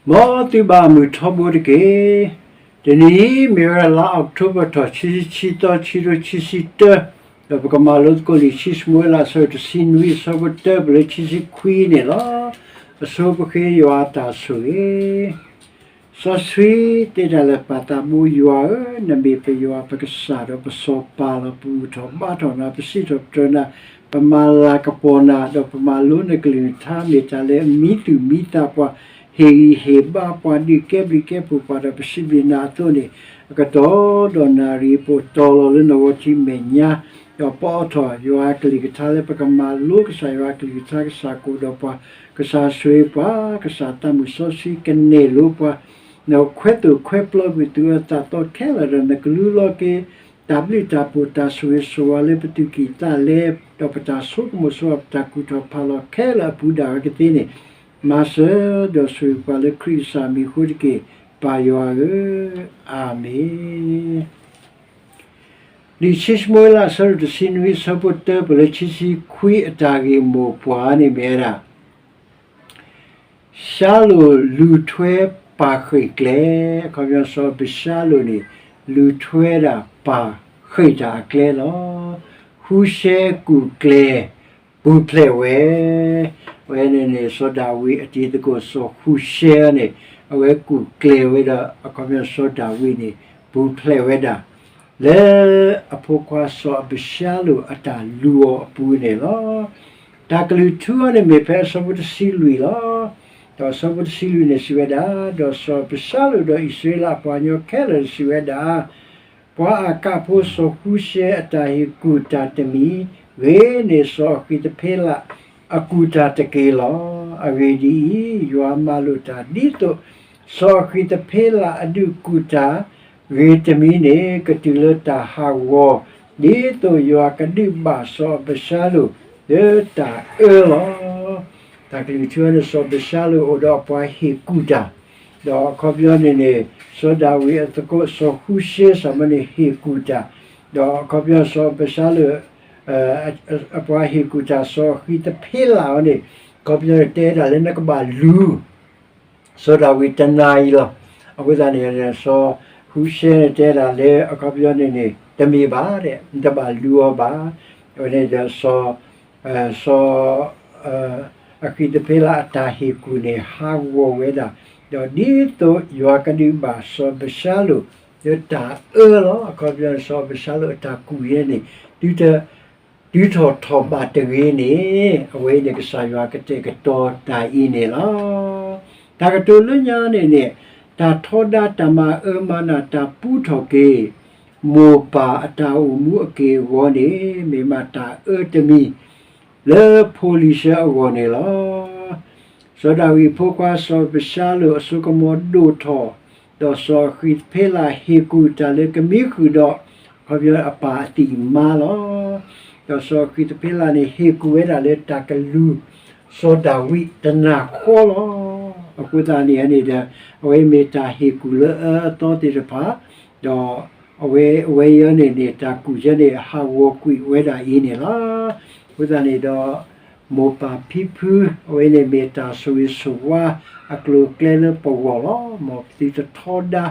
မ်သုဘၣ်မုၢ်ထီဘိတက့ၢ်. တနံၤအံၤ မ့ၢ်ဝဲဒၣ်လါအီးကထိဘၢၣ်ထီၣ် ခံဆံသီ ခံကထိခံဆံတၢ, ဒီးပကမၤလိသကိးလံာ် ခံၡမူၤအ့လး အဆၢဒိၣ်တဆံနွံ အဆၢဖိတၢ ပလၢခံဆံခွံန့ၣ်လီၤ. အဆိပဃ့ယွၤအတၢ်ဆိၣ်ဂ့ၤ စီဆှံသ့တၢ်လၢာ် ပၢ်သးဘိယွၤဧၢ, နမ့ၢ်ပယွၤပကစၢ်ဒီးပစီၤပၤလီၤ. ပဘူၣ်ထီၣ်ဘါထီၣ်နၤ, ပစံးထီၣ်ပတြၢၤနၤ, ပမၤလၤကပီၤနၤ, ဒီးပမၤလိနကလုၢ်နထါ, မ့ၢ်တၢ်လၢအမံသူၣ်မံသးပှၤ, ဟ့ၣ်ဂံၢ်ဟ့ၣ်ဘါပှၤ, ဒုးကဲဘျုးကဲဖှိၣ်ပှၤ, ဒီးပစံးဘျုးနၤအသိးန့ၣ်, အကတီၢ်ဒီးနၣ်ရံၣ် ပတီၢ်လီၤလၢနဂီၢ်ထံမဲာ်ညါ, ဒီးပအိးထီၣ်ယွၤအကလုၢ်ကထါလၢ ပကမၤလိကစၢ်ယွၤအကလုၢ်ကထါ, ကစၢ်ကအိၣ်ဒီးပှၤ, ကစၢ်ဆိၣ်ဂ့ၤပှၤ, ကစၢ်သးမုၢ်စီဆှံကနဲၣ်လိပှၤ, နခွဲသိၣ်ခွဲပျီကွံာ် သူၣ်အၢသးသီခဲလၢာ်ဒီး နကလူလီၤက့ၤ တၢ်ဘျုးတၢ်ဖှိၣ် တၢ်ဆိၣ်ဂ့ၤဆိၣ်ဝါလၢပသူၣ်ကံၢ်သးလဲ, ဒီးပတၢ်ဆိကမိၣ်ဆိကမး ပတၢ်ကူၣ်ထီၣ်ဖးလီၤခဲလၢာ်အပူၤဒၣ်ဝဲကသ့န့ၣ်, မၤစၢၤဒီးဆိၣ်ဂ့ၤပှၤလၢခရံာ်ကစၢ်မံၤအဃိတက့ၢ်, ပၢ်ယွၤဧၢ, အၤမ့ၣ်. လံာ်ခံၡမူၤအ့လး အဆၢဒိၣ်တဆံနွံ အဆၢဖိတၢ ပလၢခံဆံခွံအတၢ်ဂ့ၢ်မိၢ်ပှၢ်န့ၣ်မ့ၢ်ဝဲဒၣ် ၡါလိၣ်လူၤထွဲပာ်ဃ့ၢ်ကျဲ, အခီပညီ စီၤအၤဘၡါလိၣ်န့ၣ် လူၤထွဲဒၣ်ပာ်ဃ့ၢ်တၢ်အကျဲလီၤ. ဃူၡဲကူၣ်ကျဲၤပူၤဖျဲးဝဲ, အဝဲန့ၣ်န့ၣ် စီၤဒၤဝံးအတံၤသကိး စီၤဃူၡဲန့ၣ် အဝဲကူၣ်ကျဲၤဝဲဒီး အခီပညီ စီၤဒၤဝံးန့ၣ် ပူၤဖျဲးဝဲဒၣ် လၢအဖိခွါစီၤအၤဘၡါလိၣ်အတၢ်လူၤအီၤအပူၤန့ၣ်လီၤ. တၢ်ကလုၢ်ထူအီၤန့ၣ်မ့ၢ်ဖဲအဆၢဖိတဆံလွံၢ်လီၤ. ဒီးအဆၢဖိတဆံလွံၢ်န့ၣ်စံးဝဲဒၣ်, ဒီးစီၤအၤဘၡါလိၣ်ဒီးအံၣ်စရ့လးအပှၤကညီခဲလၢာ်စံးဝဲဒၣ်, ပှၤအၣ်ကးဖိစီၤဃူၡဲအတၢ်ဟ့ၣ်ကူၣ်တၢ်တမံၤ, ဂ့ၤန့ၢ်စီၤအဃံးသဖ့လးအကူၣ်တၢ်တက့ၢ်လီၤ. အဂ့ၢ်ဒ်အံၤ, ယွၤမၤလိာ်တၢ်ဒ်သိး စီၤအဃံးသဖ့လးအဒုးကူၣ်တၢ် ဂ့ၤတမံၤန့ၣ် ကတုၤလၢတၢ်ဟးဂီၤ ဒ်သိးယွၤကဒုးဘၣ်စီၤအၤဘၡါလိၣ် လၢတၢ်အၢလီၤ. တၢ်ကလုၢ်ထူန့ၣ် စီၤအၤဘၡါလိၣ်အိၣ်ဒီးအပှၤဟ့ၣ်ကူၣ်တၢ်, ဒီးအခီပညီန့ၣ်န့ၣ် စီၤဒၤဝံးအသကိးစီၤဃူၡဲ စၢ်မီန့ၣ်ဟ့ၣ်ကူၣ်တၢ်, ဒီးအခီပညီစီၤအၤဘၡါလိၣ် အပှၤဟ့ၣ်ကူၣ်တၢ် စီၤအဃံးသဖ့လးအီၤန့ၣ် အခီပညီန့ၣ်တဲဒၣ်လၢနကဘၣ်လူၤ စီၤဒၤဝံးတနၤအံၤလီၤ. အဃိသတးန့ၣ် စီၤဃူၡဲန့ၣ်တဲဒၣ်လၢအခီပညီန့ၣ်န့ၣ် တမ့ၢ်ဘၣ်, နတဘၣ်လူၤအီၤဘၣ်. အဝဲန့ၣ်ဒီး စီၤအဃံးသဖ့လးအတၢ်ဟ့ၣ်ကူၣ်န့ၣ် ဟးဂီၤဝဲဒၣ်, ဒီးဒ်သိးယွၤကဒုးဘၣ်စီၤအၤဘၡါလိၣ် လၢတၢ်အၢလီၤ. အခီပညီစီၤအၤဘၡါလိၣ်အတၢ်ကူၣ်ယဲန့ၣ် တုၤထီၣ်ထီၣ်ဘးတဂ့ၤန့ၣ် အဝဲအံၤန့ၣ် ကစၢ်ယွၤကတဲာ်ကတီၤတၢ်အံၤန့ၣ်လီၤ. တၢ်ကတိၤလၢညါန့ၣ်န့ၣ် တၢ်ထီဒါ တၢ်မၤအၢမၤနး တၢ်ပူထီၣ်က့ၤ မိၢ်ပၢ်အတၢ်အိၣ်မူအက့ၢ်အဂီၤန့ၣ် မ့ၢ်မးတၢ်အၢတမံၤ လၢဖိလံၤဆၢအဂီၢ်န့ၣ်လီၤ. စီၤဒၤဝံးအဖိခွါစီၤအၤဘၡါလိၣ်အစိကမီၤဒိၣ်ထီၣ်, ဒီးစီၤအဃံးသဖ့လးဟ့ၣ်ကူၣ်တၢ်လၢကမံဃုာ်ဒီး အခီပညီအပၢ်အသံၣ်အမါလီၤ. ဒီးစီၤအဃံးသဖ့လးန့ၣ် ဟ့ၣ်ကူၣ်ဝဲဒၣ်လၢတၢ်ကလူၤ စီၤဒၤဝံးတနၤဃီလီၤ. အဃိသတးန့ၣ်န့ၣ်ဒီး အဝဲမ့ၢ်တၢ်ဟ့ၣ်ကူၣ်လၢအအၢအသီသ့ၣ်တဖၣ်, ဒီးအဝဲ အဝဲအံၤန့ၣ်န့ၣ် တၢ်ကူၣ်ယဲန့ၣ် ဟးဂီၤကွံာ်ဝဲဒၣ်အံၤန့ၣ်လီၤ. အဃိသတးန့ၣ်ဒီး မိၢ်ပၢ်ဖံဖု အဝဲန့ၣ်မ့ၢ်တၢ်ဆိၣ်ဂ့ၤဆိၣ်ဝါအကျိၤအကျဲလၢပဂီၢ်လီၤ. မ်ပသုတထီဒါ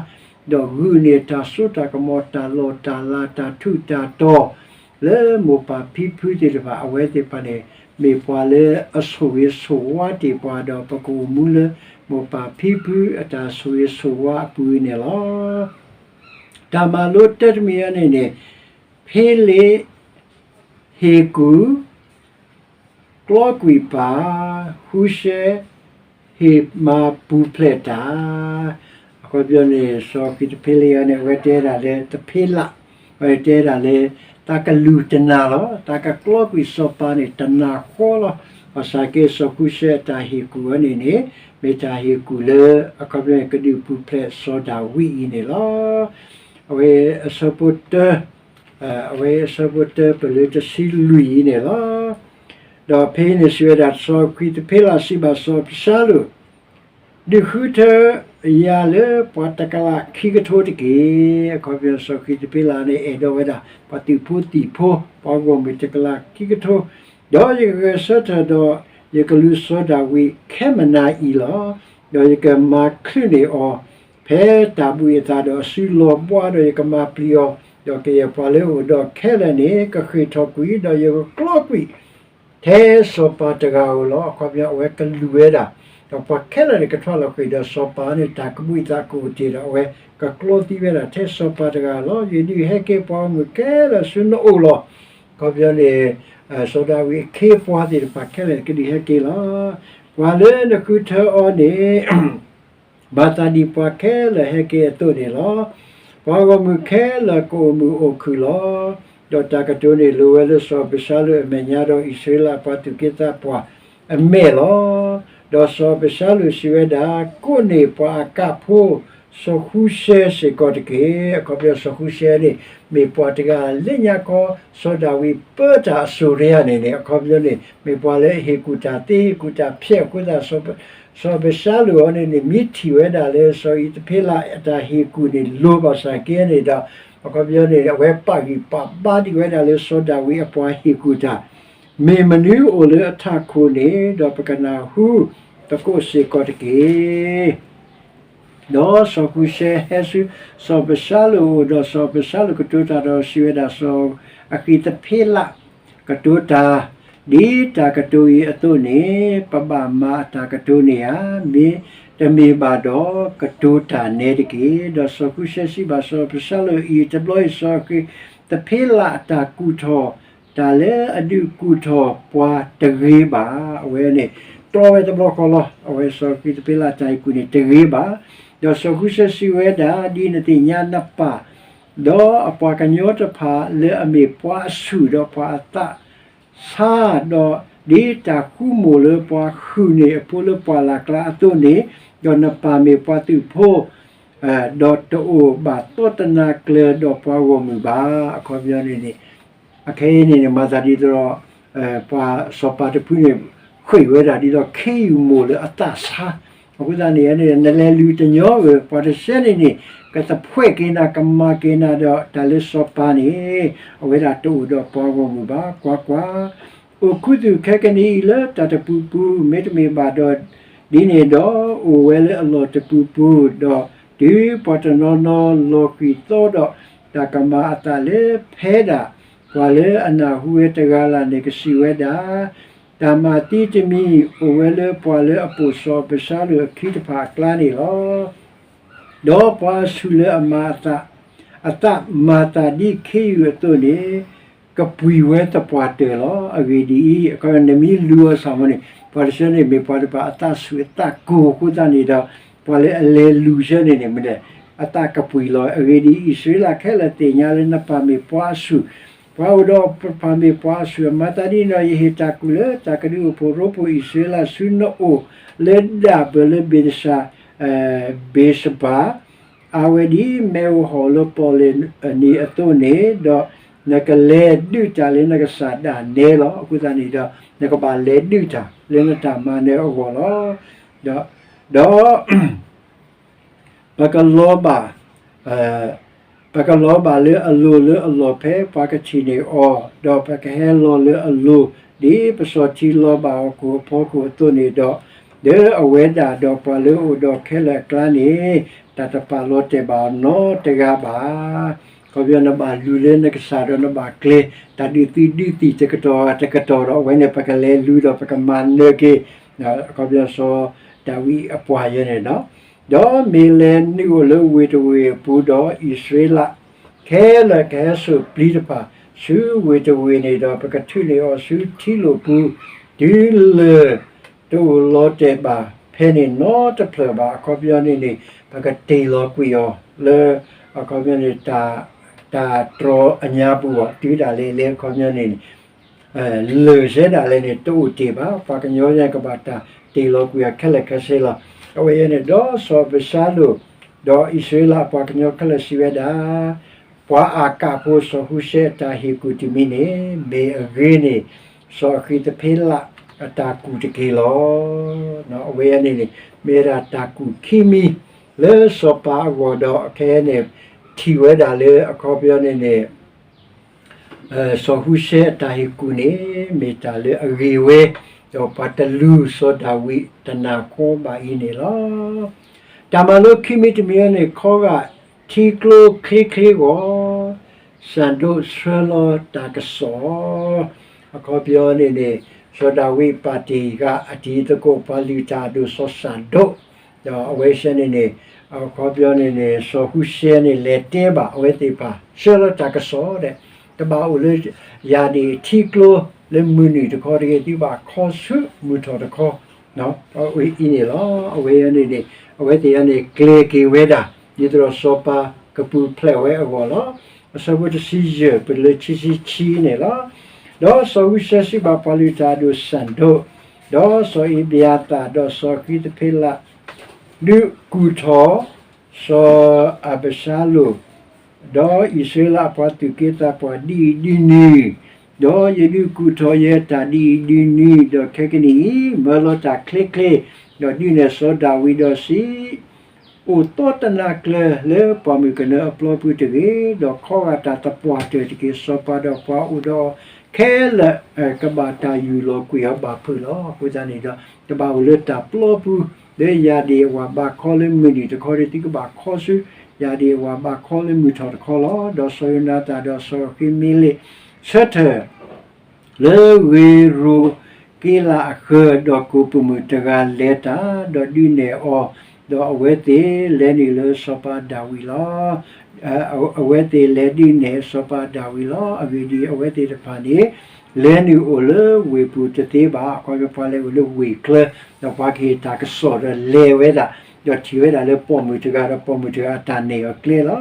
ဒီးဂုာ်န့ၢ်တၢ်စိတၢ်ကမီၤ တၢ်လီၢ်တၢ်လၤ တၢ်ထူးတၢ်တီၤ လၢမိၢ်ပၢ်ဖံဖုသ့ၣ်တဖၣ် အဝဲသ့ၣ်တဖၣ်န့ၣ် မ့ၢ်ပှၤလၢအဆိၣ်ဂ့ၤဆိၣ်ဝါတ့ၢ်ပှၤ ဒီးပကအိၣ်မူလၢ မိၢ်ပၢ်ဖံဖုအတၢ်ဆိၣ်ဂ့ၤဆိၣ်ဝါအပူၤန့ၣ်လီၤ. တၢ်မၤလိတၢတမံၤအံၤန့ၣ်န့ၣ် ဖ့လ့ၣ် ဟ့ၣ်ကူၣ် ကျီကွံာ်ပၢ်, ဃူၡဲ ဟ့ၣ်မၤပူၤဖျဲးတၢ်. အခီပညီန့ၣ် စီၤဃံးသဖ့လးအံၤန့ၣ် အဝဲတဲဒၣ်လၢ သဖ့လး အဝဲတဲဒၣ်လၢ သးကလူၤတနၤလီၤ. သးကကျီကွံာ်စီၤပၤန့ၣ် တနၤဃီလီၤ. ဘၣ်ဆၣ်က့စီၤဃူၡဲအတၢ်ဟ့ၣ်ကူၣ်ဝဲန့ၣ်န့ၣ် မ့ၢ်တၢ်ဟ့ၣ်ကူၣ်လၢ အခီပညီန့ၣ် ကဒုးပူၤဖျဲးစီၤဒၤဝံးအံၤန့ၣ်လီၤ. အဝဲအဆၢဖိတၢ အဝဲအဆၢဖိတၢ ပလၢတဆံလွံၢ်အံၤန့ၣ်လီၤ. ဒီးဖဲအံၤန့ၣ်စံးဝဲဒၣ် စီၤဃံးသဖ့လးစံးဘၣ်စီၤအၤဘၡါလိၣ်, ဒုးဃုထၢယၤလၢပှၤတကလးခံကထိတက့ၢ်. အခီပညီစီၤဃံးသဖ့လးန့ၣ် အဲၣ်ဒိးဝဲဒၣ် ပှၤသုးဖိသံၣ်ဖိ ပှၤဂီၢ်မုၢ်တကလးခံကထိ, ဒီးယကဂဲၤဆၢထၢၣ်ဒီး ယကလူၤစီၤဒၤဝံးခဲမုၢ်နၤအံၤလီၤ. ဒီးယကမၤချုးန့ၢ်အီၤ ဖဲတၢ်ဘှံးအသးဒီးအစုလီၤဘှါ, ဒီးယကမၤပျံၤအီၤ, ဒီးကယဲၢ်ပှၤလၢအအိၣ်ဒီးခဲလၢာ်န့ၣ် ကဃ့ၢ်ထီၣ်ကွံာ်, ဒီးယကကျီကွံာ် ထဲစီၤပၤတဂၤဧိၤလီၤ. အခီပညီ အဝဲကလူၤဝဲဒၣ်, ဒီးပှၤခဲလၢာ်န့ၣ် ကထွါလီၤဃ့ၢ်ဒီးစီၤပၤန့ၣ် တၢ်ကဘှံးအသးကအိၣ်တ့ၢ်ဒီး အဝဲကကျီသံဝဲဒၣ် ထဲစီၤပၤတဂၤလီၤ. ယဒုးဟဲက့ၤပှၤဂီၢ်မုၢ်ခဲလၢာ်ဆူနအိၣ်လီၤ. အခီပညီန့ၣ် စီၤဒၤဝံးအခ့အပှၤသ့ၣ်တဖၣ်ခဲလၢာ်န့ၣ် ကဒုးဟဲက့ၤလီၤ. ပှၤလၢနဃုထၢအီၤန့ၣ် မၤသးဒ်ပှၤခဲလၢာ်ဟဲက့ၤအသိးန့ၣ်လီၤ. ပှၤဂီၢ်မုၢ်ခဲလၢာ်ကအိၣ်မုာ်အိၣ်ခုၣ်လီၤ. ဒီးတၢ်ကတိၤန့ၣ်လိၤဝဲလၢစီၤအးဘၡါလိၣ်အမဲာ်ညါ ဒီးအံၣ်စရ့လးပှၤသူၣ်က့သးပှၢ်အမဲာ်လီၤ. ဒီးစီၤအးဘၡါလိၣ်စံးဝဲဒၣ်, ကိးန့ၢ်ပှၤအကၣ်ဖိ စီၤဃူစဲစ့ၢ်ကီးတက့ၢ်. အခီပညီစီၤဃူစဲန့ၣ် မ့ၢ်ပှၤတဂၤလၢညါခီ စီၤဒၤဝံးပၢတၢ်အစိၤတယၤန့ၣ်န့ၣ် အခီပညီန့ၣ် မ့ၢ်ပှၤလၢအဟ့ၣ်ကူၣ်တၢ်သ့ ဟ့ၣ်ကူၣ်တၢ်ဖျဲးအဃိသတး စီၤအးဘၡါလိၣ်အီၤန့ၣ်န့ၣ် မ့ၢ်ထံၣ်ဝဲဒၣ်လၢစီၤအံးသဖ့လးအတၢ်ဟ့ၣ်ကူၣ်န့ၣ် လိၤဘၣ်ဆၣ်က့န့ၣ်ဒီး အခီပညီန့ၣ် အဝဲပာ်ဂံၢ်ပာ်ဘါဒံးဝဲဒၣ်လၢစီၤဒၤဝံးအပှၤဟ့ၣ်ကူၣ်တၢ်, မ့ၢ်မနုၤအိၣ်လၢအထးခိၣ်န့ၣ် ဒီးပကနၢ်ဟူသကိးစ့ၢ်ကီးတက့ၢ်. ဒီးစီၤဃူစဲဟဲဆူစီၤအးဘၡါလိၣ်အအိၣ် ဒီးစီၤအးဘၡါလိၣ်ကတိၤတၢ်ဒီးစံးဝဲဒၣ်, စီၤအဃံးသဖ့လး ကတိၤတၢ်, ဒ်တၢ်ကတိၤအံၤအသိးန့ၣ် ပဘၣ်မၤအတၢ်ကတိၤန့ၢ်ဧါ, မ့တမ့ၢ်ဘၣ်ဒီး ကတိၤတၢ်နဲတက့ၢ်. ဒီးစီၤဃူစဲစံးဘၣ်စီၤအးဘၡါလိၣ်, အံၤတဘျီအံၤ စီၤအဃံးသဖ့လးအတၢ်ကူၣ်ထီၣ် တၢ်လၢအဒုးကူၣ်ထီၣ်ပှၤတဂ့ၤဘၣ်. အဝဲန့ၣ် တီဝဲတဘျီဃီလီၤ. အဝဲစီၤအဃံးသဖ့လးအတၢ်ဟ့ၣ်ကူၣ်န့ၣ်တဂ့ၤဘၣ်. ဒီးစီၤဃူစဲစံးဝဲဒၣ်, ဒ်နသ့ၣ်ညါနပၢ် ဒီးအပှၤကညီတဖၣ်လၢအမ့ၢ်ပှၤအဆူၣ်ဒီးပှၤအသးဆါ, ဒီးဒ်တၢ်ဃူမိၣ်လၢပှၤဟုၣ်န့ၢ်အဖိလၢပှၢ်လၢ်ကျါအသိးန့ၣ်, ဒီးနပၢ်မ့ၢ်ပှၤသုးဖိ ဒီးတအိၣ်ဘၣ်သီတနၤကျၢၤဒီးပှၤဂီၢ်မုၢ်ဘၣ်. အခီပညီန့ၣ်န့ၣ် အခဲအံၤန့ၣ်န့ၣ် မၤသးဒ်သိးဒီး ပှၤစီၤပၤတဖုန့ၣ် ဃ့ၢ်ဝဲဒၣ်ဒ်သိးခ့ယုၢ်မိၢ်လၢအသးဆါ, အဃိသတးန့ၣ်န့ၣ် နလဲၤလုၢ်တညီဧၢ, ပှၤတဆၢန့ၣ်န့ၣ် ကသဖှဲးက့ၤနၤ ကမၤက့ၤနၤဒီး တၢ်လၢစီၤပၤန့ၣ် အဝဲဒၣ်တအိၣ်ဒီးပှၤဂီၢ်မုၢ်ဘၣ်. ကွၢ်ကွၢ်, အိၣ်ခူသူၣ်ခဲကနံၣ်အံၤလၢတၢ်တပူၤပူၤ, မ့တမ့ၢ်ဘၣ်ဒီး ဒ်န့ၣ်ဒီး အိၣ်ဝဲလၢအလီၢ်တပူၤပူၤ, ဒီးတုၤပှၤတနီၤနီၤလီၤဃံၤသီဒီး တၢ်ကမၤအသးလၢဖဲဒၣ် ပှၤလၢအနၢ်ဟူဝဲတဂၤလၢ်န့ၣ် ကစံးဝဲဒၣ်, တၢ်မၤသံတမံၤ အိၣ်ဝဲလၢပှၤလၢအပိာ်စီၤအးဘၡါလိၣ်အခံတဖၣ်အကျါန့ၣ်လီၤ. ဒီးပှၤအဆူၣ်လၢအမၤအသး အသးမၤသးဒ်ခ့ယုၢ်အသိးန့ၣ် ကပှံၤဝဲသပှၢ်တၢၢ်လီၤ. အဂ့ၢ်ဒ်အံၤ, အခီပညီ နမ့ၢ်လုၢ်အီၤစ့ၢ်မ့ၢ်န့ၣ် ပှၤတဆၢန့ၣ် မ့ၢ်ပှၤတဖၣ်အသးဆူၣ်အသးကိၢ်အဃိသတးန့ၣ်ဒီး ပှၤလၢအလဲၤလုၢ်ဆၢန့ၣ်န့ၣ် မ့ၢ်ဒၣ် အသးကပှံၤလီၤ. အဂ့ၢ်ဒ်အံၤ, အံၣ်စရ့လးခဲလၢာ်သ့ၣ်ညါလၢနပၢ်မ့ၢ်ပှၤအဆူၣ်, ပှၤအိၣ်ဒီးပၢ်မ့ၢ်ပှၤအဆူၣ်, အမၤသးဒ်န့ၣ်ဒီး ယဟ့ၣ်တၢ်ကူၣ်လၢတၢ်ကဒုးအိၣ်ဖှိၣ်ရိဖှိၣ်အံၣ်စရ့လးဆူနအိၣ် လၢဒၣ်ပၢၢ်လၢဘ့ၣ်တၡး ဘ့ၣ်ၡဘၤ အဝဲဒ်မဲးဧိၤဟီၣ်လၢပီၣ်လဲၣ်နံၤအသိးန့ၣ်ဒီး နကလဲၤဒုးတၢ်လၢနကစၢ်ဒၣ်နဲလီၤ. အဃိသတးန့ၣ်ဒီး နကဘၣ်လဲၤဒုးတၢ်လၢနတၢ်မၤနၢၤအဂီၢ်လီၤ. ဒီး ပကလီၤဘၣ် ပကလီၤဘၣ်လၢအလိၤလၢအလီၢ်ဖဲပှၤကထံၣ်န့ၢ်အီၤ, ဒီးပကဟဲလီၤလၢအလိၤ ဒ်ပစီၤထံလီၤဘၣ်အီၤခိၣ်အဖီခိၣ်အသိးန့ၣ်ဒီး, ဒီးအဝဲဒၣ်ဒီးပှၤလၢအအိၣ်ဒီးခဲလၢာ်အကျါန့ၣ် တၢ်တပာ်လီၤတဲာ်ဘၣ်အီၤနီတဂၤဘၣ်. အခီပညီ နဘၣ်လူၤလၢနကစၢ်ဒီးနဘၣ်ကျဲၤ တၢ်ဒုးသုးဒုးသံၣ်တကတီၢ်တကတီၢ်ဒီး အဝဲန့ၣ် ပကလဲၤလူၤဒီးပကမၤနၢၤက့ၤ အခီပညီစီၤဒၤဝံးအပှၤယဲန့ၣ်ဒီး, ဒီးမ့ၢ်လဲၤနုာ်အိၣ်လၢဝ့ၢ်တဝ့ၢ်အပူၤဒီး အံၣ်စရ့လး ခဲလၢာ်ကဟဲစိာ်ပျံၤတဖၣ် ဆူဝ့ၢ်တဝ့ၢ်န့ၣ်ဒီး ပကထုးန့ၢ်အီၤဆူထံလိာ်ပူၤ တုၤလၢာ်တအိၣ်လီၤတဲာ်ဘၣ်ဖဲန့ၣ်နီတဖျၢၣ်ဘၣ်. အခီပညီန့ၣ်န့ၣ် ပကတ့ၢ်လီၤကွံာ်အီၤလၢ အခီပညီန့ၣ် တၢ်တြီအညါပူၤဘၣ်. တုၤဒၣ်လဲာ်လၢအခီပညီန့ၣ်န့ၣ် လၢာ်ဆဲဒၣ်လဲာ်န့ၣ် တအိၣ်တ့ၢ်ဘၣ်. ပှၤကညီယဲန့ၣ် ကဘၣ်တၢ်တ့ၢ်လီၤကွံာ်အီၤခဲလၢာ်ခဲဆ့လီၤ. အဝဲယဲန့ၣ်ဒီး စီၤအးဘၡါလိၣ် ဒီးအံၣ်စရ့လးအပှၤကညီခဲလၢာ်စံးဝဲဒၣ်, ပှၤအၤကၣ်ဖိစီၤဃူစဲအတၢ်ဟ့ၣ်ကူၣ်တမံၤန့ၣ် မ့ၢ်အဂ့ၤန့ၣ် စီၤအဃံးသဖ့လးအတၢ်ကူၣ်တက့ၢ်လီၤ. အဝဲယဲန့ၣ်န့ၣ် မ့ၢ်ဝဲဒၣ်တၢ်ကူၣ်ခံမံၤ လၢစီၤပၤအဂီၢ်ဒီး ခဲအံၤန့ၣ် ထံၣ်ဝဲဒၣ်လၢအခီပညီန့ၣ်န့ၣ် စီၤဃူစဲအတၢ်ဟ့ၣ်ကူၣ်န့ၣ် မ့ၢ်တၢ်လၢအဂ့ၤဝဲ ဒီးပှၤတလူၤစီၤဒၤဝံးတနၤဃီဘၣ်အံၤန့ၣ်လီၤ. တၢ်မၤလိခံမံၤတမံၤအံၤန့ၣ် ခီဂာ်ထံကျိချ့ချ့ဂီၢ် စၣ်ဒိၣ်ဆှၢလီၤတၢ်ကစီၣ် အခီပညီန့ၣ်န့ၣ် စီၤဒၤဝံးပာ်တ့ၢ်ဂၤအတံၤသကိး ပှၤလုၢ်တၢ်အဒိၣ်စီၤစၣ်ဒိၣ် ဒီးအဝဲစဲန့ၣ်န့ၣ် အခီပညီန့ၣ်န့ၣ် စီၤဟူၡဲန့ၣ် လဲၤတဲဘၣ်အဝဲသ့ၣ်တဖၣ် ဆှၢလီၤတၢ်ကစီၣ်ဒီး တဘၣ်အိၣ်လၢယၢ်ဒ့ၣ်ထံကျိလၢမုၢ်နုာ်တခီတဂ့ၤ သုဘၣ်ခီဆူမုၢ်ထီၣ်တခီ အဝဲအံၤန့ၣ်လီၤ. အဝဲန့ၣ်န့ၣ် အဝဲသ့ၣ်အံၤန့ၣ် ကျဲၤက့ၤဝဲဒၣ် ဒ်သိးဒီးစီၤပၤကပူၤဖျဲးဝဲအဂီၢ်လီၤ. အဆၢဖိတဆံယဲၢ် ပတုၤလၢခံဆံခံန့ၣ်လီၤ. ဒီးစီၤဟူၡဲစံးဘၣ်ပှၤလုၢ်တၢ်အဒိၣ်စၣ်ဒိၣ်, ဒီးစီၤအ့ဘျၤသၣ်, ဒီးစီၤဃံးသဖ့လး, ဒုးကူၣ်ထီၣ် စီၤအၤဘၡါလိၣ်, ဒီးအံၣ်စရ့လးအပှၤသူၣ်က့သးပှၢ်ဒ်အံၤဒ်နုၤ, ဒီးယဒုးကူၣ်ထီၣ်ယဲတၢ်ဒ်အံၤဒ်နုၤ, ဒီးခဲကနံၣ်အံၤ မၢလီၤတၢ်ချ့ချ့, ဒီးဒုးနဲၣ်စီၤဒၤဝံးဒီးစံး, အိၣ်သီတနၤကျၢၤလၢပှၢ်မုၢ်ကနၢအပျီပူၤတဂ့ၤ, ဒီးခီဂာ်တၢ်သပှၢ်တၢၢ်တက့ၢ်. စီၤပၤဒီးပှၤအိၣ်ဒီးအီၤခဲလၢာ် ကဘၣ်တၢ်ယူၢ်လီၤကွံာ်အီၤဘၣ်ဖုးလီၤ. အဃိသတးန့ၣ်ဒီး တဘၣ်အိၣ်လၢတၢ်ပျီပူၤ လၢယၢ်ဒ့ၣ်အဝၤဘးခီလၢမုၢ်နုာ်တခီဒီး သုကဘၣ်ခီဆူ ယၢ်ဒ့ၣ်အဝၤဘးခီလၢမုၢ်ထီၣ်တခီလီၤ. ဒီးစီၤယိၤနၤသၣ်ဒီးစီၤဃံးမ့လ့း ဆၢထၢၣ် လၢဂ့ၤရိၤက့လးအဃၢၤ, ဒီးကိးပိာ်မုၣ်တဂၤလဲၤတၢ်, ဒီးဒုးနဲၣ်အီၤ, ဒီးအဝဲသ့ၣ်လဲၤနုာ်လၢစီၤပၤဒၤဝံးလီၤ. အဝဲသ့ၣ်လဲၤဒုးနဲၣ်စီၤပၤဒၤဝံးလီၤ. အဂ့ၢ်ဒ်အံၤ, အဝဲသ့ၣ်တဖၣ်န့ၣ် လဲၤနုာ်အိၣ်လၢဝ့ၢ်ပူၤတသ့ဘၣ်. အခီပညီ ပှၤလဲၤအိၣ်လၢဝ့ၢ်ချၢ, ဒီးပှၤကဟ့ၣ်တၢ်ကစီၣ်ဒီးလဲၤဝဲဒၣ်, ဒီးထံၣ်ဝဲဒၣ်လၢပိာ်မုၣ်တဂၤ, ဒီးပိာ်မုၣ်တဂၤအတၢ်နဲၣ်အီၤကျဲလီၤ.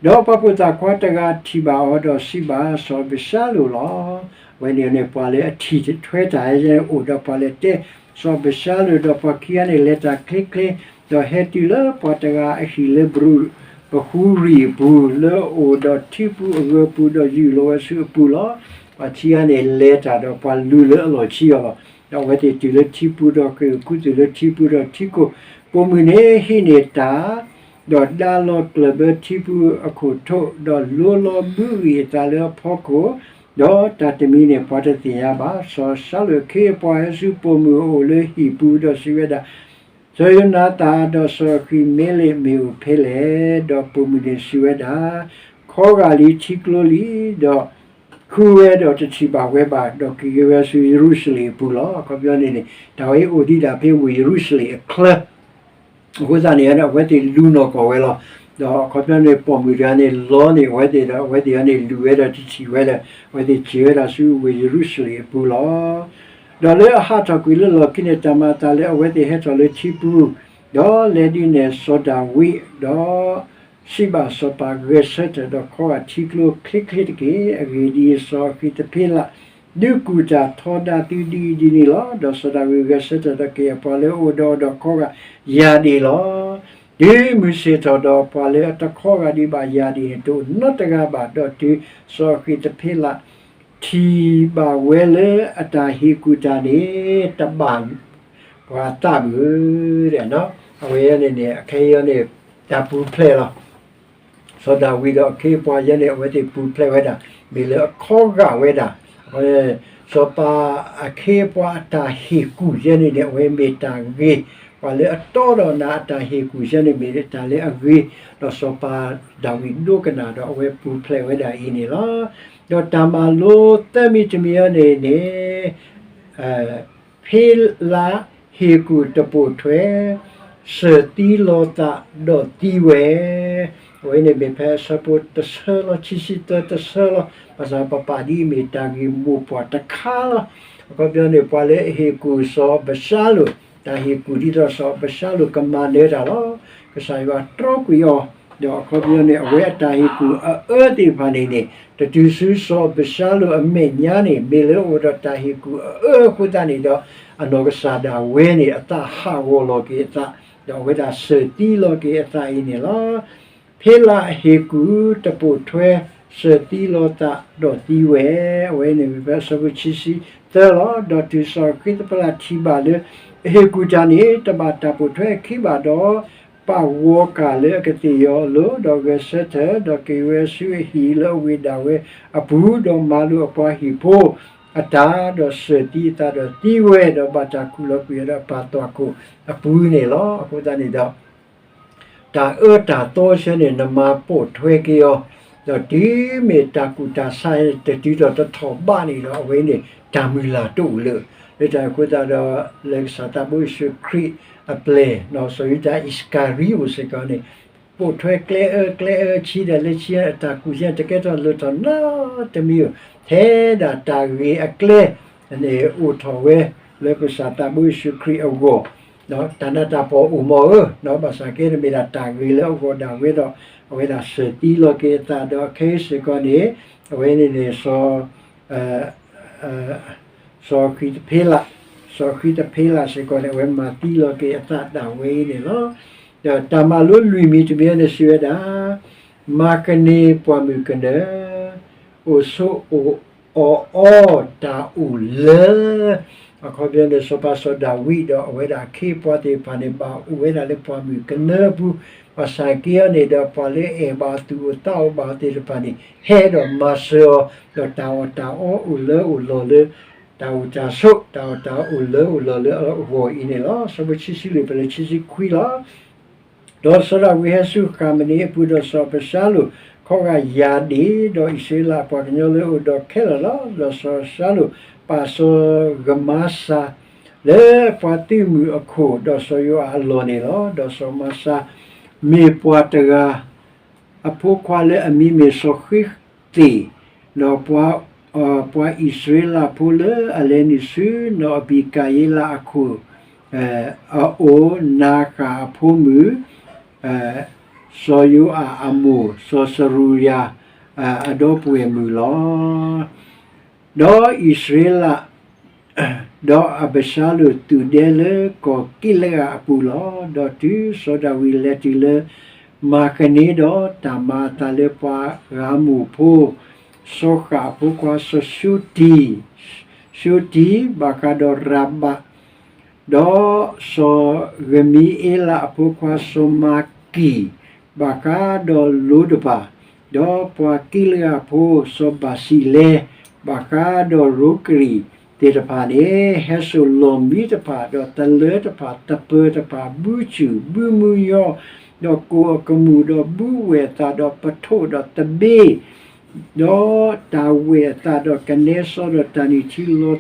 ဒီးပှၤပိာ်သၣ်ခွါတဂၤထံၣ်ဘၣ်အီၤဒီးစံးဘၣ်စီၤအၤဘၡါလိၣ်လီၤ. အဝဲန့ၣ်န့ၣ် ပှၤလၢအထံၣ်ထွဲတၢ်ဟဲန့ၣ်အိၣ်ဒီးပှၤလဲၤတဲစီၤအၤဘၡါလိၣ်, ဒီးပှၤခံဂၤန့ၣ်လဲၤတၢ်ချ့ချ့, ဒီးဟဲတုၤလၢပှၤတဂၤအဟံၣ်လၢဘရူၤပဟူရံၣ်အပူၤ, လၢအအိၣ်ဒီးထံပူၤအဂၢၤပူၤ, ဒီးယူၢ်လီၤဝဲဆူအပူၤလီၤ. ပှၤခံဂၤန့ၣ်လဲၤတၢ်ဒီးပှၤလူၤလၢအလီၢ်ခံအီၤလီၤ. ဒီးအဝဲသ့ၣ်တုၤလၢထံပူၤဒီးဃ့ၢ်ခူသူၣ်လၢထံပူၤဒီးထံခိၣ်, ပိာ်မုၣ်န့ၣ်ဟံးန့ၢ်တၢ် ဒီးဒါလီၤကျၢၢ်ဘၢထံပူၤအခိၣ်ထိး, ဒီးလိလီၤဘုဂံၢ်အသးလၢအဖီခိၣ်, ဒီးတၢ်တမံၤန့ၣ်ပှၤတသ့ၣ်ညါဘၣ်. စီၤၡါလိၣ်အခ့အပှၤဟဲဆူပိာ်မုၣ်အအိၣ်လၢဟံၣ်ပူၤဒီးစံးဝဲဒၣ်, စီၤယိၤနၤသၣ်ဒီးစီၤဃံးမ့လ့းမ့ၢ်အိၣ်ဖဲလဲၣ်. ဒီးပိာ်မုၣ်န့ၣ်စံးဝဲဒၣ်, ခီဂာ်လံထံကျိလံ, ဒီးဃုဝဲဒီးတထံၣ်ဘၣ်ဝဲဘၣ်, ဒီးက့ၤက့ၤဝဲဆူယရူၤၡလ့ၣ်အပူၤလီၤ. အခီပညီန့ၣ်န့ၣ် တၢ်ဝဲအံၤအိၣ်ဒံးဒၣ်ဖဲဝ့ၢ်ယရူၤၡလ့ၣ်အချၢ အဃိသတးန့ၣ် အဝဲသ့ၣ်လူၤနီၢ်ကီၢ်ဝဲလီၤ. ဒီးအခီပညီန့ၣ် ပိာ်မုၣ်တဂၤန့ၣ်လီန့ၢ်အဝဲသ့ၣ်ဒီး အဝဲသ့ၣ်အံၤန့ၣ်လူၤဝဲဒီးတထံၣ်ဝဲဒီး အဝဲသ့ၣ်က့ၤဝဲဒၣ်ဆူဝ့ၢ်ယရူၤၡလ့ၣ်အပူၤလီၤ. ဒီးလၢအဟးထီၣ်ကွံာ်လၢလီၢ်ခံန့ၣ် တၢ်မၤအသးလၢအဝဲသ့ၣ်ဟဲထီၣ်လၢထံပူၤ, ဒီးလဲၤဒုးနဲၣ်စီၤဒၤဝံး, ဒီး စံးဘၣ်စီၤပၤဂဲၤဆၢထၢၣ်, ဒီးခီဂာ်ထံကျိချ့ချ့တက့ၢ်. အဂ့ၢ်ဒ်အံၤ, စီၤဃံးသဖ့လး ဒုးကူၣ်တၢ်ထီဒါသုဒ်အံၤဒ်နုၤလီၤ. ဒီးစီၤဒၤဝံးဂဲၤဆၢထၢၣ်ဒီးက့ၤအပှၤလၢအအိၣ်ဒီးအီၤဒီးခီဂာ်ယၢ်ဒ့ၣ်လီၤ. တုၤမုၢ်ဆ့ၣ်ထီၣ်ဒီးပှၤလၢအတခီဂာ်ဒံးဘၣ်ယၢ်ဒ့ၣ်န့ၣ် တအိၣ်နီတဂၤဘၣ်. ဒီးတုၤစီၤဃံးသဖ့လး ထံၣ်ဘၣ်ဝဲလၢအတၢ်ဟ့ၣ်ကူၣ်တၢ်န့ၣ် တဘၣ်ပှၤသးဘၣ်. အဝဲန့ၣ်န့ၣ် အခဲအံၤန့ၣ် တၢ်ပူၤဖျဲးလီၤ. စီၤဒၤဝံးဒီးအခ့အပှၤယဲန့ၣ် အဝဲသ့ၣ်ပူၤဖျဲးဝဲဒၣ် မ့ၢ်လၢအခီဂာ်ဝဲဒၣ်. အဃိ စီၤပၤအခ့အပှၤအတၢ်ဟ့ၣ်ကူၣ်ယဲန့ၣ်န့ၣ် အဝဲမ့ၢ်တၢ်ဂ့ၤ, ပှၤလၢအတီဒီးနၤအတၢ်ဟ့ၣ်ကူၣ်ယဲန့ၣ်မ့ၢ်တၢ်လၢအဂ့ၤ, ဒီးစီၤပၤဒၤဝံးဒိကနၣ်ဒီးအဝဲပူၤဖျဲးဝဲဒၣ်အံၤန့ၣ်လီၤ. ဒီးတၢ်မၤလိသၢမံၤတမံၤအံၤန့ၣ်န့ၣ် ဖ့လးဟ့ၣ်ကူၣ်တပိာ်ထွဲ, စၢၢ်သံလီၤသးဒီးသံဝဲ, အဝဲန့ၣ်မ့ၢ်ဖဲအဆၢဖိတဆၢလီၤ ခံဆံသၢတဆၢလီၤ. ဘၣ်ဆၣ်ပပာ်ဒ်အံၤမ့ၢ်တၢ်ဂ့ၢ်မိၢ်ပှၢ်တခါလီၤ. အခီပညီန့ၣ် ပှၤလၢအဟ့ၣ်ကူၣ်စီၤအၤဘၡါလိၣ်, တၢ်ဟ့ၣ်ကူၣ်ဒ်သိးစီၤအၤဘၡါလိၣ်ကမၤနၢၤတၢ်လီၤ. ကစၢ်ယွၤတြီကွံာ်အီၤ, ဒီးအခီပညီန့ၣ် အဝဲအတၢ်ဟ့ၣ်ကူၣ်အအၢသ့ၣ်တဖၣ်န့ၣ်န့ၣ် တတုၤဆူစီၤအၤဘၡါလိၣ်အမဲာ်ညါန့ၣ် မ့ၢ်လၢအအိၣ်ဒီးတၢ်ဟ့ၣ်ကူၣ်အအၢအဃိသတးန့ၣ်ဒီး အနီၢ်ကစၢ်ဒၣ်ဝဲန့ၣ် အသးဟးဂီၤလီၤက့ၤအသး, ဒီးအဝဲဒၣ်စၢၢ်သံလီၤက့ၤအသးအံၤန့ၣ်လီၤ. ဖ့လးအဟ့ၣ်ကူၣ်တပိာ်ထွဲ, စၢၢ်သံလီၤသးဒီးသံဝဲ, အဝဲန့ၣ်မ့ၢ်ဖဲအဆၢဖိခံဆံသၢလီၤ. ဒီးတုၤစီၤဃံးသဖ့လးထံၣ်ဘၣ်လၢ အဟ့ၣ်ကူၣ်တၢ်န့ၣ် တဘၣ်တၢ်ပိာ်ထွဲအခံဘၣ်ဒီး ပာ်ဂီၤကၢ်လၢအကသ့ၣ်ယီၤအလိၤ, ဒီးဂဲၤဆၢထၢၣ်, ဒီးက့ၤဝဲဆူအဟံၣ်လၢအဝ့ၢ်ဒၣ်ဝဲအပူၤ, ဒီးမၤလိာ်အပှၤဟံၣ်ဖိ, အတၢ်ဒီးစၢၤသံအသးဒီးသံဝဲဒီးဘၣ်တၢ်ခူၣ်လီၤကွံာ်အီၤဒီးအပၢ်သွၣ်ခိၣ်အပူၤန့ၣ်လီၤ. အဃိသတးန့ၣ်ဒီး တၢ်အၢတၢ်သီဆၢန့ၣ် နမၤပိာ်ထွဲက့ၤအီၤ, ဒီးတုၤမ့ၢ်တၢ်ကူၣ်တၢ်ဆးတတုၤထီၣ်တထီၣ်ဘးန့ၣ်ဒီး အဝဲန့ၣ်တၢ်မုၢ်လၢ်တအိၣ်လၢၤ. လၢတၢ်အဃိသတးဒီး လၢကစၢ်သးဘိယ့ၣ်ၡူးခရံာ်အပျဲၢ် စီၤယူဒၤအံၣ်စကၤရံအိၣ်စ့ၢ်ကီးန့ၣ် ပိာ်ထွဲကျဲအၢကျဲအၢဆံဒီးလၢဆံအတၢ်ကူၣ်ဆံတကဲထီၣ်လိၣ်ထီၣ်နီတမံၤဧိၤ, ထဲဒၣ်တၢ်ဂ့ၤအကျဲန့ၣ်အိၣ်ထီၣ်ဝဲ လၢကစၢ်သးဘိယ့ၣ်ၡူးခရံာ်အဂီၢ်, တၢ်နးတၢ်ဖှီၣ်အိၣ်မ့ၢ်ဧိၤ, ဘၣ်ဆၣ်က့န့ၣ်မ့ၢ်ဒၣ်တၢ်ဂ့ၤလၢအဂီၢ်ဒၣ်ဝဲဒီး အဝဲဒၣ်စၢၤသံလီၤက့ၤအသးဒီးခဲအံၤစ့ၢ်ကီးန့ၣ် အဝဲန့ၣ်န့ၣ် စီၤဃံးတဖ့လး, စီၤဃံးတဖ့လးစ့ၢ်ကီးန့ၣ် အဝဲမၤသံလီၤက့ၤအသးဒၣ်ဝဲအံၤန့ၣ်လီၤ. ဒီးတၢ်မၤလိလွံၢ်မံၤတမံၤန့ၣ်စံးဝဲဒၣ်, မၤကန့ၢ်ပှၢ်မုၢ်ကနၢ, အိၣ်ဆိးအိၣ်အီၣ်အီတၢ်အိၣ်လၢ အခီပညီန့ၣ် စီၤပၤစီၤဒၤဝံးဒီးအဝဲဒၣ်အခ့အပှၤသ့ၣ်တဖၣ်န့ၣ် ဘၣ်အိၣ်ဝဲဒၣ်လၢပှၢ်မုၢ်ကနၢအပူၤ, ဘၣ်ဆၣ်က့အံၤန့ၣ်ဒီး ပှၤလၢအဲၣ်ဘၣ်အီၤသူၣ်အိၣ်သးအိၣ်ဘၣ်အီၤသ့ၣ်တဖၣ်န့ၣ် ဟဲဒီးမၤစၢၤအီၤ, ဒီးတၢ်အီၣ်တၢ်အီအိၣ်လၢအိၣ်လီၤလၢ တၢ်အိၣ်တၢ်ဆိး တၢ်အီၣ်တၢ်အီအိၣ်လၢအိၣ်လီၤလၢအဂီၢ်အံၤန့ၣ်လီၤ. ဆၢဖိခံဆံလွံၢ်ဖဲလၢခံဆံခွံလီၤ. ဒီးစီၤဒၤဝံးဟဲဆူဃးမနံအပူၤ, ဒီးစီၤအးဘၡါလိၣ်ခီဂာ်ယၤဒ့ၣ်, ဒီးအံၣ်စရ့လးအပှၤကညီလၢအအိၣ်ဒီးခဲလၢာ်လီၤ. ဒီးစီၤအးဘၡါလိၣ်ပာ်စီၤယမၤစၤလၢပှၤသုးမုၢ်အခိၣ်, ဒီးစီၤယိၤအၤအလီၢ်န့ၣ်လီၤ. ဒီးစီၤယမၤစၤမ့ၢ်ပှၤတဂၤ အဖိခွါလၢအမံၤမ့ၢ်စီၤဃံးသ့ၣ်, ဒီးပှၤ ပှၤအံၣ်စရ့လးဖိလၢအလဲၤနုာ်ဆူနီၢ်အဘံကၤယ့လးအခိၣ် အအိၣ်, နၤဃၣ်အဖိမုၣ် စီၤယိၤအၤအမိၢ် စီၤစရူၤယၤ အဒီပုၢ်ဝဲၢ်မုၣ်လီၤ. ဒီးအံၣ်စရ့လး ဒီးအးဘၡါလိၣ်သုးဒဲလၢကီၢ်ကံးလအးအပူၤလီၤ. ဒီးတုၤစီၤဒၤဝံးလဲၤတုၤလၢမၤကန့ဒီး တၢ်မၤအသးလၢပှၤအမ္မုၣ်ဖိ စီၤဃၣ်အဖိခွါစီၤၡူတံၢ်, ၡူတံၢ် ဘၣ်ဃးဒီးရၤဘး, ဒီးစီၤယမံအ့လးအဖိခွါစီၤမၤကံၢ် ဘၣ်ဃးဒီးလိၤတဘၣ်, ဒီးပှၤကံးလအးဖိ စီၤဘၤစံးလဲ ဘၣ်ဃးဒီးရိကရံၣ်သ့ၣ်တဖၣ်န့ၣ် ဟဲစိာ်လီၢ်မံတဖၣ် ဒီးသလၢတဖၣ် သပၢၤတဖၣ် ဘုစူၣ်ဘုမူယီၢ်, ဒီးကိၣ်အကမူၣ် ဒီးဘုဝဲၢ်အသး ဒီးပထိၣ်ဒီးသဘ့ၣ် ဒီးတၢ်ဝဲၢ်အသး ဒီးကနဲစီဒီးတၢ်နုၢ်ထံလီၤ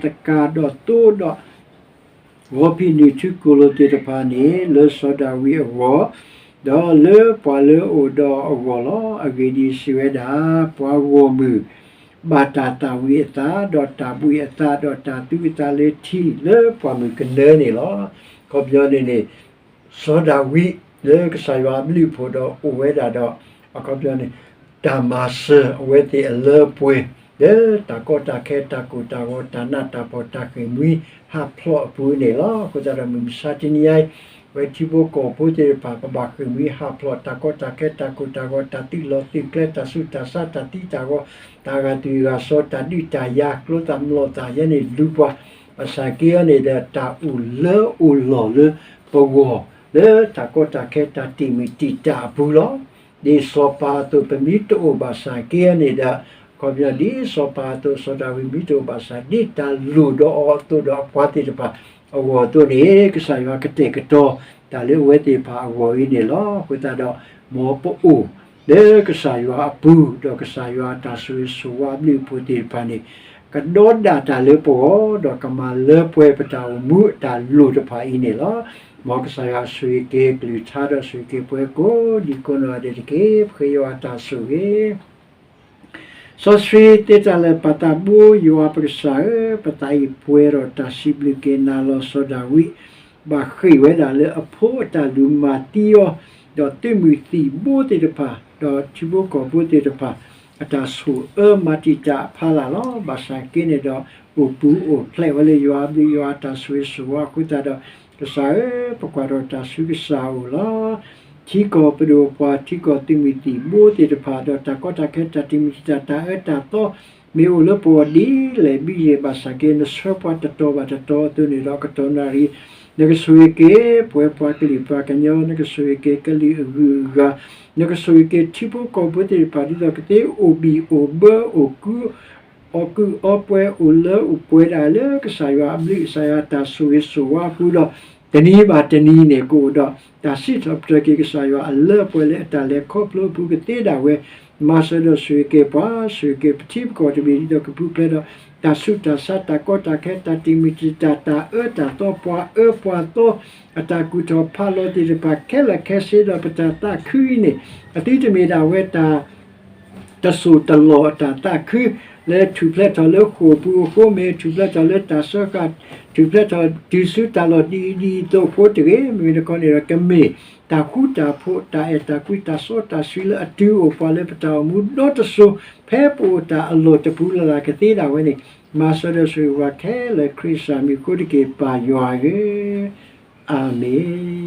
သကၤ ဒီးသိဒီး ဂီၤဖံးနုာ်ထူကိၣ်လိၤသ့ၣ်တဖၣ်န့ၣ် လၢစီၤဒၤဝံးအဂီၢ်, ဒီးလၢပှၤလၢအအိၣ်ဒီးအဂီၢ်လီၤ. အဂ့ၢ်ဒ်အံၤ, စံးဝဲဒၣ်, ပှၤဂီၢ်မုၢ်ဘၣ်တၢ်သၣ်ဝံၤအသး, ဒီးတၢ်ဘှံးအသး, ဒီးတၢ်သူအသးလၢထံလၢပှၢ်မုၢ်ကနၢန့ၣ်လီၤ. အခီပညီန့ၣ်န့ၣ် စီၤဒၤဝံးလၢကစၢ်ယွၤအဘျုးအဖှိၣ်ဒီးအိၣ်ဝဲဒၣ်ဒီး အခီပညီန့ၣ် တၢ်မၤစၢၤအဝဲသ့ၣ်အလၢအပှဲၤ လၢတၢ်ကီတၢ်ခဲ တၢ်ကိၢ်တၢ်ဂီၤ တၢ်နးတၢ်ဖှီၣ် တၢ်ဃ့ၢ်မှံဟးဖျိးအပူၤန့ၣ်လီၤ. အဃိသတးဒီးမုၢ်မဆါတနံၤအံၤ ပဝဲထံဖိကီၢ်ဖိသ့ၣ်တဖၣ် ပဘၣ်ဃ့ၢ်မှံဟးဖျိး တၢ်ကီတၢ်ခဲ တၢ်ကိၢ်တၢ်ဂီၤ တၢ်သုးလီၢ်သုးကျဲ တၢ်ဆူးတၢ်ဆါ တၢ်သံတၢ်ဂီၤ တၢ်ဂာ်သွံၣ်ဂာ်စီၤ တၢ်ဒုးတၢ်ယၤ ကျိသၣ်မျိာ်သၣ်ယဲန့ၣ်လူၤပှၤ ဘၣ်ဆၣ်က့အံၤန့ၣ်ဒီး တၢ်အိၣ်လၢအိၣ်လီၢ်လၢပဂီၢ် လၢတၢ်ကီတၢ်ခဲ တၢ်တံာ်မုၢ်တံာ်တာ်အပူၤလီၤ. ဒ်စီၤပၤအသိးပမ့ၢ်တအိၣ်ဘၣ်ဆၣ်က့အံၤန့ၣ်ဒီး အခီပညီဒ်စီၤပၤအသိး စီၤဒၤဝံးမ့ၢ်တအိၣ်ဘၣ်ဆၣ် ဒ်တၢ်လိၣ်ဒီးအီၤအသိးဒီးအပှၤသ့ၣ်တဖၣ်အဂီၢ်အသိးန့ၣ် ကစၢ်ယွၤကတဲာ်ကတီၤတၢ်လၢအဝဲသ့ၣ်တဖၣ်အဂီၢ်အံၤန့ၣ်လီၤ. အဃိသတးဒီး မ်ပအိၣ်လၢကစၢ်ယွၤအပူၤ ဒီးကစၢ်ယွၤအတၢ်ဆိၣ်ဂ့ၤဆိၣ်ဝါအဘျုးအဖှိၣ်သ့ၣ်တဖၣ်န့ၣ် ကဒီဒၣ်တၢ်လၢပဂီၢ် ဒီးကမၤလၢပှဲၤပတၢ်အိၣ်မူအတၢ်လိၣ်တဖၣ်အံၤန့ၣ်လီၤ. မ်ကစၢ်ယွၤဆိၣ်ဂ့ၤက့ၤကလုၢ်ကထါဒီးဆိၣ်ဂ့ၤက့ၤပှၤကိးဒံကိးနီၢ်ဂၤဒဲးတက့ၢ်. ပဃ့ယွၤအတၢ်ဆိၣ်ဂ့ၤ စီဆှံသ့တၢ်လၢာ်ပၢ်သးဘိယွၤပကစၢ်ဧၢ, ပသးအံၤပှဲၤဒီးတၢ်စံးဘျုးက့ၤနၤလီၤ. စီၤဒၤဝံး ဘၣ်ဃ့ၢ်ဝဲဒၣ်လၢအဖိအတၢ်လူၤမၤသံအီၤ, ဒီးသုးမုၢ်သံၣ်ဘိသ့ၣ်တဖၣ်, ဒီးထံဖိကီၢ်ဖိသ့ၣ်တဖၣ် အတၢ်ဆိၣ်အၢမၤတံာ်တာ်အဖီလာ်လီၤ. ဘၣ်ဆၣ်က့န့ၣ်ဒီး အိၣ်ပူၤအိၣ်ဖျဲးဝဲလၢယွၤအဘျုးယွၤအတၢ်ဆိၣ်ဂ့ၤဆိၣ်ဝါအဃိသတးဒီး ကစၢ်ဧၢ, ပကွၢ်ထီၣ်တၢ်ဆူကစၢ်အအိၣ်လီၤ. ထံကီၢ်ပဒိၣ်ပှၤ ထံကီၢ်သုးမုၢ်သံၣ်ဘိသ့ၣ်တဖၣ် ဒီးတၢ်ကီတၢ်ခဲ တၢ်တံာ်မုၢ်တံာ်တာ် တၢ်အၢတၢ်သီ မ့ၢ်အိၣ်လၢပဂီၢ်ဒ်လဲၣ်ဒ်လဲၣ် ဘၣ်ဆၣ်က့ နဆှၢပှၤတတီၤဘၣ်တတီၤအသိးန့ၣ်ဒီး ကတီၢ်နၣ်ရံၣ် နကဆိၣ်ဂ့ၤက့ၤ ပဝဲပှၤကလုာ်ပှၤကညီ နကဆိၣ်ဂ့ၤက့ၤကလုာ်အဂုၤအဂၤ နကဆိၣ်ဂ့ၤက့ၤထံဖိကီၢ်ဖိသ့ၣ်တဖၣ် ဒ်သိးကသ့အိၣ်ဘံၣ်အိၣ်ဘၢအိၣ်ကူ အီၣ်ကုၢ်အီပှဲၤ အိၣ်လၢအိၣ်ပှဲၤဒၣ်လၢကစၢ်ယွၤအဘျုး ကစၢ်ယွၤအတၢ်ဆိၣ်ဂ့ၤဆိၣ်ဝါအပူၤဒီး တနံၤဘၣ်တနံၤန့ၣ် ကအိၣ်ဒီးတၢ်စံးထီၣ်ပတြၢၤက့ၤ ကစၢ်ယွၤအလၢအပှဲၤလၢအတၢ်လဲၤခီဖျိအပူၤကသ့ဒၣ်ဝဲ, မၤစၢၤဒီးဆိၣ်ဂ့ၤက့ၤပှၤ, ဆိၣ်ဂ့ၤက့ၤပထံပကီၢ်တဘ့ၣ် ဒ်သိးကပူၤဖျဲးဒီး တၢ်ဆူးတၢ်ဆါ တၢ်ကီတၢ်ခဲ တၢ်တံာ်မုၢ်တံာ်တာ် တၢ်အၢတၢ်သီ ပှၤအၢပှၤသီ အတၢ်ကူၣ်ထီၣ်ဖးလီၤသ့ၣ်တဖၣ်ခဲလၢာ်ခဲဆ့ဒီး ပတၢ်သးခုအံၤန့ၣ် အသုတမ့ၢ်ဒၣ်ဝဲတၢ် တစိၢ်တလီၢ်အတၢ်သးခု လၢထူၣ်ဖျဲးထီၣ်လၢဃိာ်ပူၤအဃိမ့ၢ်, ထူၣ်ဖျဲးထီၣ်လၢတၢ်စၢဃာ်, ထူၣ်ဖျဲးထီၣ်တုၤဆူတၢ်လီၢ်ဒ်အံၤဒ်အံၤအသိးအဃိတဂ့ၤ, မ့မ့ၢ်တခီန့ၣ်ဒီး ကမ့ၢ်တၢ်ဃူတၢ်ဖိး တၢ်အဲၣ်တၢ်ကွံ တၢ်စီတၢ်ဆှံလၢအတုၤအိၣ်ပှၤလၢပတၢ်အိၣ်မူဒီတစိၤ ဖဲပအိၣ်တၢ်အလီၢ်တပူၤလၢ်လၢ်ကသ့ဒၣ်ဝဲန့ၣ်, မၤစၢၤဒီးဆိၣ်ဂ့ၤပှၤခဲလၢာ် ခရံာ်စၢ်မံၤအဃိတက့ၢ် ပၢ်ယွၤဧၢ, အၤမ့ၣ်.